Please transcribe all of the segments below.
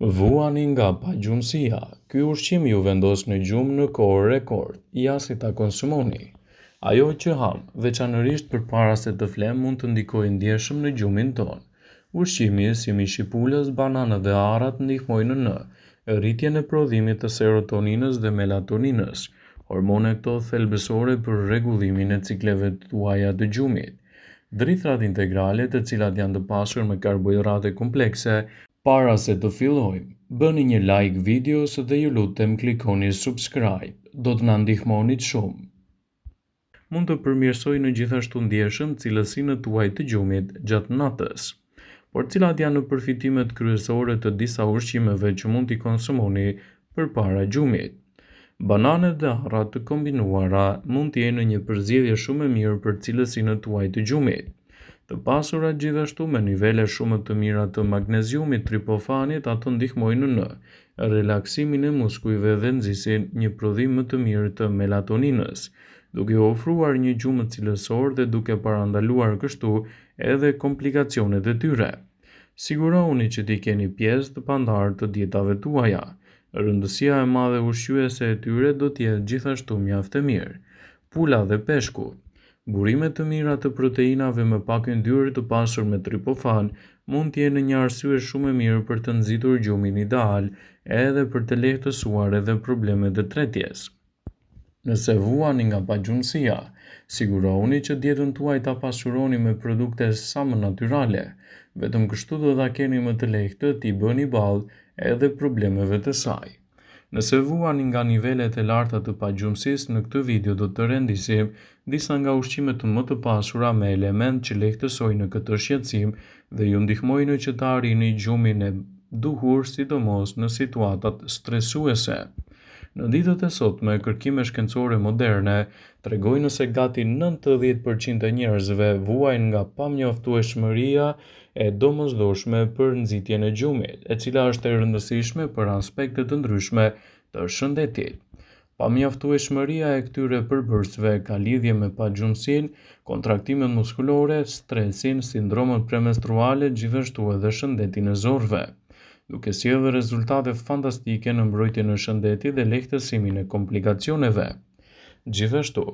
Vuani nga pagjumësia, ky ushqim ju vendos në gjumë në kohë rekord, ja si ta konsumoni. Ajo që hamë, veçanërisht përpara se të flemë mund të ndikojë ndjeshëm në gjumin tonë. Ushqimi, si mishi i pulës, bananet dhe arrat ndihmojnë në rritjen e prodhimit të serotoninës dhe melatoninës, hormone këto thelbësore për rregullimin e cikleve tuaja të gjumit. Drithërat integrale, të cilat janë të pasur me karbohidrate komplekse, Para se të fillojmë, bëni një like videos dhe ju lutem klikoni subscribe, do të na ndihmonit shumë. Mund të përmirësojnë gjithashtu ndjeshëm cilësinë tuaj të gjumit gjatë natës. Por cilat janë përfitimet kryesore të disa ushqimeve që mund t'i konsumoni përpara gjumit? Bananet dhe arrat të kombinuara mund të jenë një përzgjedhje shumë e mirë për cilësinë tuaj të gjumit. Të pasura gjithashtu me nivele shumë të mira të magneziumit tripofanit, ato ndihmojnë në relaksimin e muskujve dhe nxisin një prodhim më të mirë të melatoninës, duke ju ofruar një gjumë cilësor dhe duke parandaluar kështu edhe komplikacionet e tyre. Sigurohuni që t'i keni pjesë të pandarë të dietave tuaja. Rëndësia e madhe ushqyese e tyre do të jetë gjithashtu mjaft e mirë. Pula dhe peshku. Burime të mira të proteinave me pak yndyrë të pasur me tripofan mund të jenë një arsye shumë e mirë për të nxitur gjumin ideal edhe për të lehtësuar edhe problemet e tretjes. Nëse vuani nga pagjumësia, sigurohuni që dietën tuaj ta pasuroni me produkte sa më natyrale. Vetëm kështu do ta keni më të lehtë t'i bëni ballë edhe problemeve të saj. Nëse vuani nga nivelet e larta të pagjumësisë, në këtë video do të rendisim disa nga ushqimet më të pasura me elementë që lehtësojnë këtë shqetësim dhe ju ndihmojnë që të arrini gjumin e duhur sidomos në situatat stresuese. Në ditët e sotme, kërkime shkencore moderne tregojnë se gati 90% e njerëzve vuajnë nga pamjaftueshmëria e domosdoshme për nxitjen e gjumit, e cila është e rëndësishme për aspekte të ndryshme të shëndetit. Pamjaftueshmëria e këtyre përbërësve ka lidhje me pagjumësinë, kontraktimet muskulore, stresin, sindromën premenstruale gjithashtu edhe shëndetin e zorrëve, duke sjellë rezultate fantastike në mbrojtjen e shëndetit dhe lehtësimin e komplikacioneve. Gjithashtu,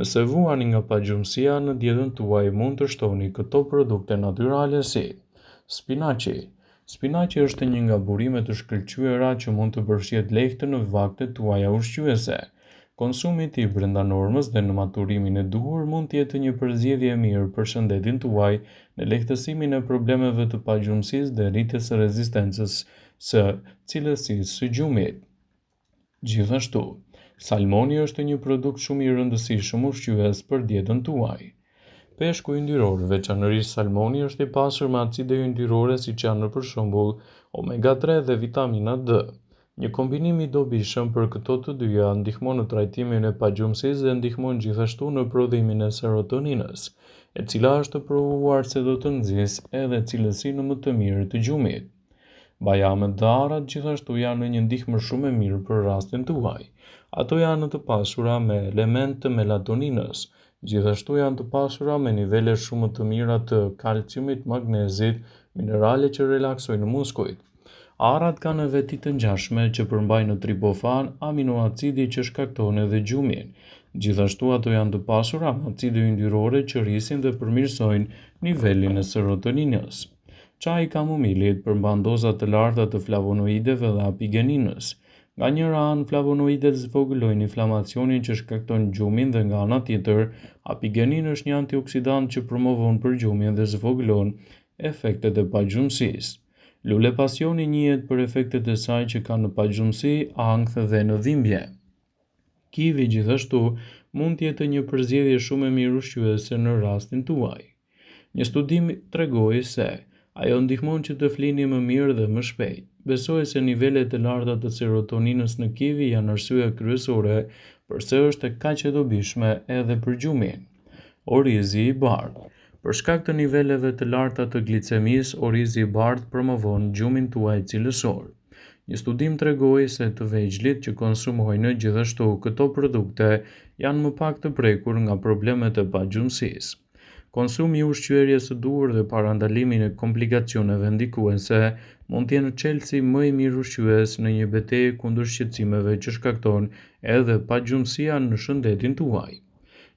nëse vuani nga pagjumësia në dietën tuaj mund të shtoni këto produkte natyrale si spinaqi, Spinaqi është një nga burimet e shkëlqyera që mund të përfshihet lehtë në vaktet tuaja ushqyese. Konsumi i tij brenda normës dhe në maturimin e duhur mund të jetë një përzgjedhje e mirë për shëndetin tuaj në lehtësimin e problemeve të pagjumësisë dhe rritjes së rezistencës së cilësisë së gjumit. Gjithashtu, salmoni është një produkt shumë i rëndësishëm ushqyes për dietën tuaj. Peshku yndyror, veçanërisht salmoni, është i pasur me acide yndyrore siç janë për shembull omega 3 dhe vitamina D. Një kombinim i dobishëm për këto të dyja ndihmon në trajtimin e pagjumësisë dhe ndihmon gjithashtu në prodhimin e serotoninës, e cila është provuar se do të nxisë edhe cilësinë më të mirë të gjumit. Bajamet dhe arrat gjithashtu janë një ndihmë shumë e mirë për rastin tuaj. Ato janë të pasura me elementë të melatoninës, gjithashtu janë të pasura me nivele shumë të mira të kalciumit, magnezit, minerale që relaksojnë muskujt. Arrat kanë veti të ngjashme që përmbajnë tripofan, aminoacidi që shkakton edhe gjumin. Gjithashtu ato janë të pasura me acide yndyrore që rrisin dhe përmirësojnë nivelin e serotoninës. Çaji i kamomilit përmban doza të larta të flavonoideve dhe apigeninës. Nga njëra anë, flavonoidet zvogëlojnë inflamacionin që shkakton gjumin dhe nga ana tjetër, apigenin është një antioksidant që promovon përgjumin dhe zvogëlon efektet e pagjumësisë. Lule pasioni njihet për efektet e saj që ka në pagjumësi, ankth dhe në dhimbje. Kivi gjithashtu mund të jetë një përzgjedhje shumë e mirë ushqyese në rastin tuaj. Një studim tregoi se ajo ndihmon që të flini më mirë dhe më shpejt. Besohet se nivelet e larta të serotoninës në kivi janë arsyeja kryesore përse është kaq e dobishme edhe për gjumin. Orizi i bardhë. Për shkak të niveleve të larta të glicemisë, orizi i bardhë promovon gjumin tuaj cilësor. Një studim tregoi se të vegjlit që konsumojnë gjithashtu këto produkte janë më pak të prekur nga problemet e pagjumësisë. Konsumi i ushqyerjes së duhur dhe parandalimin e komplikacioneve ndikuese mund të jenë çelësi më i mirë ushqyes në një betejë kundër shqetësimeve që shkakton edhe pagjumësia në shëndetin tuaj.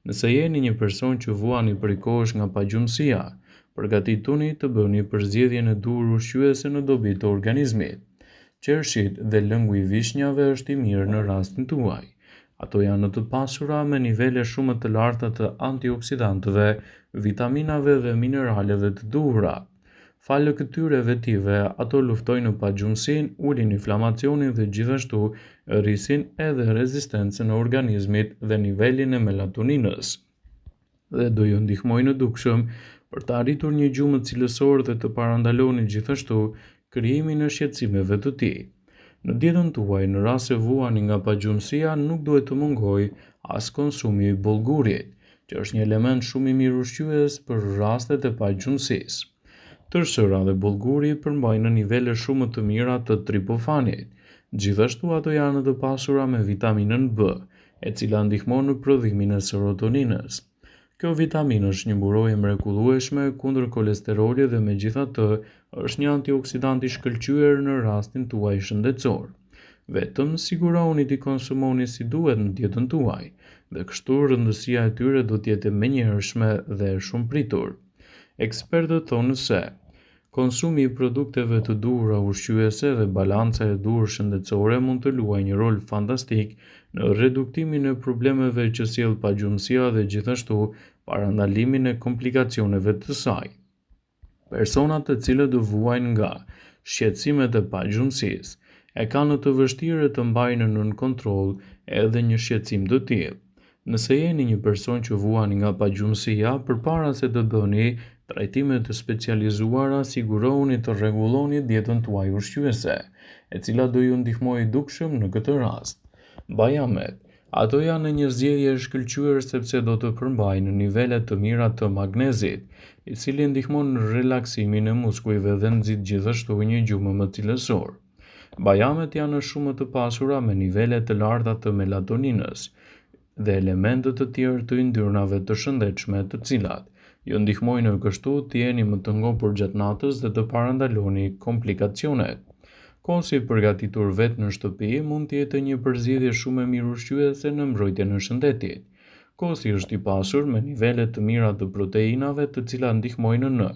Nëse jeni një person që vuani prej kohësh nga pagjumësia, përgatituni të bëni përzgjedhjen e duhur ushqyese në dobi të organizmit. Qershitë dhe lëngu i vishnjave është i mirë në rastin tuaj. Ato janë të pasura me nivele shumë të larta të antioksidantëve, vitaminave dhe mineraleve të duhura. Falë këtyre vetive, ato luftojnë pagjumësinë, ulin inflamacionin dhe gjithashtu rrisin edhe rezistencën e organizmit dhe nivelin e melatoninës dhe do ju ndihmojnë dukshëm për të arritur një gjumë cilësor dhe të parandaloni gjithashtu krijimin e shqetësimeve të tij. Në dietën tuaj, në rast se vuani nga pagjumësia, nuk duhet të mungojë as konsumi i bollgurit, që është një element shumë i mirë ushqyes për rastet e pagjumësisë. Tërshëra dhe bollguri përmbajnë nivele shumë të mira të tripofanit. Gjithashtu ato janë të pasura me vitaminën B, e cila ndihmon në prodhimin e serotoninës. Kjo vitaminë është një mburojë e mrekullueshme kundër kolesterolit dhe megjithatë është një antioksidant i shkëlqyer në rastin tuaj shëndetësor. Vetëm sigurohuni t'i konsumoni si duhet në dietën tuaj, dhe kështu rëndësia e tyre do të jetë e menjëhershme dhe e shumëpritur. Ekspertët thonë se konsumi i produkteve të duhura ushqyese dhe balanca e duhur shëndetësore mund të luajë një rol fantastik në reduktimin e problemeve që sjell pagjumësia dhe gjithashtu parandalimin e komplikacioneve të saj. Personat të cilët vuajnë nga shqetësimet e pagjumësisë e kanë të vështirë të mbajnë nën kontroll edhe një shqetësim të tillë. Nëse jeni një person që vuani nga pagjumësia, përpara se të bëni trajtime të specializuara, sigurohuni të rregulloni dietën tuaj ushqyese, e cila do ju ndihmojë dukshëm në këtë rast. Bajamet, ato janë një zgjedhje e shkëlqyer sepse do të përmbajnë nivele të mira të magnezit, i cili ndihmon në relaksimin e muskujve dhe nxit gjithashtu një gjumë më cilësor. Bajamet janë shumë të pasura me nivele të larta të melatoninës dhe elementë të tjerë të yndyrnave të shëndetshme të cilat ju ndihmojnë kështu të jeni më të ngopur gjatë natës dhe të parandaloni komplikacionet. Kosi i përgatitur vetë në shtëpi mund të jetë një përzgjedhje shumë e mirë ushqyese në mbrojtjen e shëndetit. Kosi është i pasur me nivele të mira të proteinave të cilat ndihmojnë në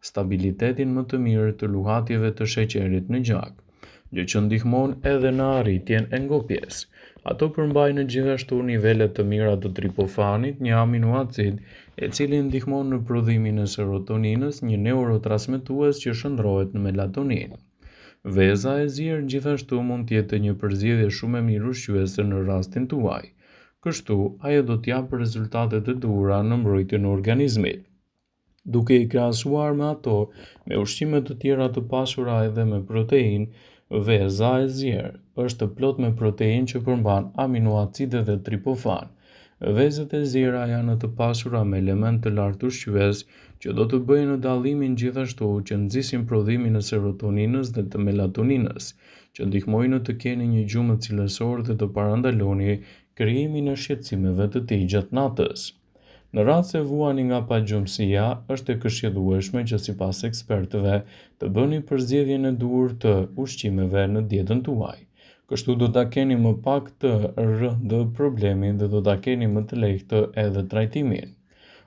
stabilitetin më të mirë të luhatjeve të sheqerit në gjak, gjë që ndihmon edhe në arritjen e ngopjes. Ato përmbajnë gjithashtu nivele të mira të tripofanit, një aminoacid e cili ndihmon në prodhimin e serotoninës, një neurotransmetues që shndërrohet në melatonin. Veza e zier gjithashtu mund të jetë një përzgjedhje shumë e mirë ushqyese në rastin tuaj. Kështu, ajo do të japë rezultatet e duhura në mbrojtjen e organizmit. Duke i krahasuar me ato me ushqime të tjera të pasura edhe me proteinë, veza e zier është plot me proteinë që përmban aminoacide dhe tripofan. Vezët e ziera janë të pasura me elementë të lartë ushqyes që do të bëjnë dallimin gjithashtu që nxisin prodhimin e serotoninës dhe të melatoninës, që ndihmojnë të keni një gjumë cilësor dhe të parandaloni krijimin e shqetësimeve të tij gjatë natës. Në rast se vuani nga pagjumësia, është e këshillueshme që sipas ekspertëve të bëni përzgjedhjen e duhur të ushqimeve në dietën tuaj. Kështu do ta keni më pak të rëndë problemin dhe do ta keni më të lehtë edhe trajtimin.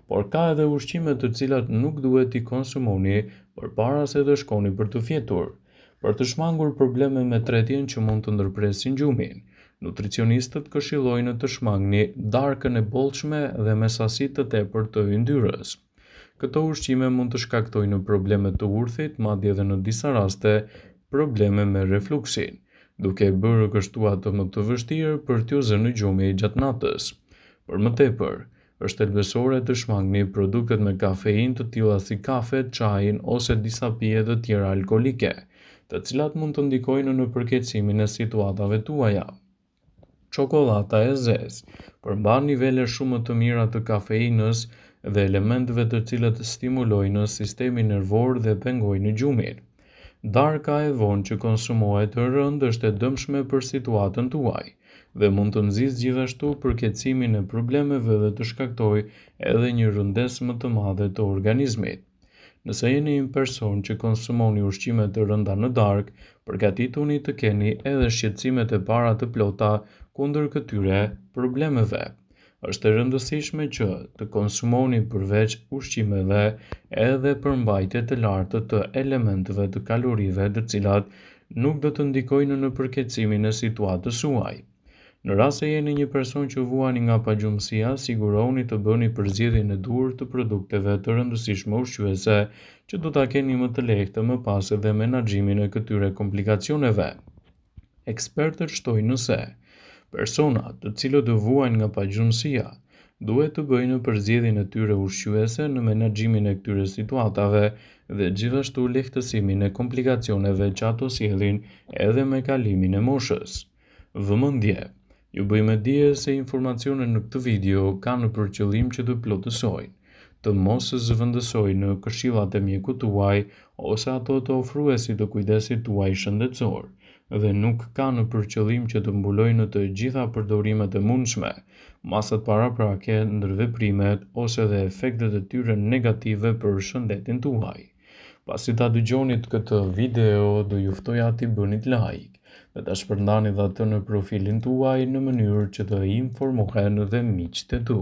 Por ka edhe ushqime të cilat nuk duhet t'i konsumoni përpara se të shkoni për të fjetur. Për të shmangur probleme me tretjen që mund të ndërpresin gjumin, nutricionistët këshillojnë të shmangni darkën e bollshme dhe me sasi të tepërt të yndyrës. Këto ushqime mund të shkaktojnë probleme të urthit, madje edhe në disa raste probleme me refluksin, duke e bërë kështu atë më të vështirë për t'ju zënë gjumi gjatë natës. Për më tepër, Është thelbësore të shmangni produktet me kafeinë të tilla si kafe, çajin ose disa pije të tjera alkoolike, të cilat mund të ndikojnë në përkeqësimin e situatave tuaja. Çokollata e zezë përmban nivele shumë të mira të kafeinës dhe elementëve të cilët stimulojnë sistemin nervor dhe pengojnë gjumin. Darka e vonë që konsumohet rëndë është e dëmshme për situatën tuaj. dhe mund të nxisë gjithashtu përkeqësimin e problemeve dhe të shkaktojë edhe një rëndesë më të madhe të organizmit. Nëse jeni një person që konsumoni ushqime të rënda në darkë, përgatituni të keni edhe shqetësimet e para të plota kundër këtyre problemeve. Është e rëndësishme që të konsumoni përveç ushqimeve edhe përmbajtje të lartë të elementëve të kalorive të cilat nuk do të ndikojnë në përkeqësimin e situatës suaj. Në rast se jeni një person që vuani nga pagjumësia, sigurohuni të bëni përzgjedhjen e duhur të produkteve të rëndësishme ushqyese që do ta keni më të lehtë më pas edhe menaxhimin e këtyre komplikacioneve. Ekspertët shtojnë se personat të cilët vuajnë nga pagjumësia duhet të bëjnë përzgjedhjen e tyre ushqyese në menaxhimin e këtyre situatave dhe gjithashtu lehtësimin e komplikacioneve që ato sjellin edhe me kalimin e moshës. Vëmendje! Ju bëj me dije se informacionet në këtë video kanë për qëllim që të plotësojnë, të mos zëvendësojnë këshillat e mjekut tuaj ose ato të ofruesit të kujdesit tuaj shëndetësor dhe nuk kanë për qëllim që të mbulojnë të gjitha përdorimet e mundshme, masat paraprake, ndërveprimet ose dhe efektet e tyre negative për shëndetin tuaj. Pasi ta dëgjonit këtë video, do ju ftoja t'i bënit like dhe ta shpërndanit atë në profilin tuaj në mënyrë që të informohen dhe miqtë e tu.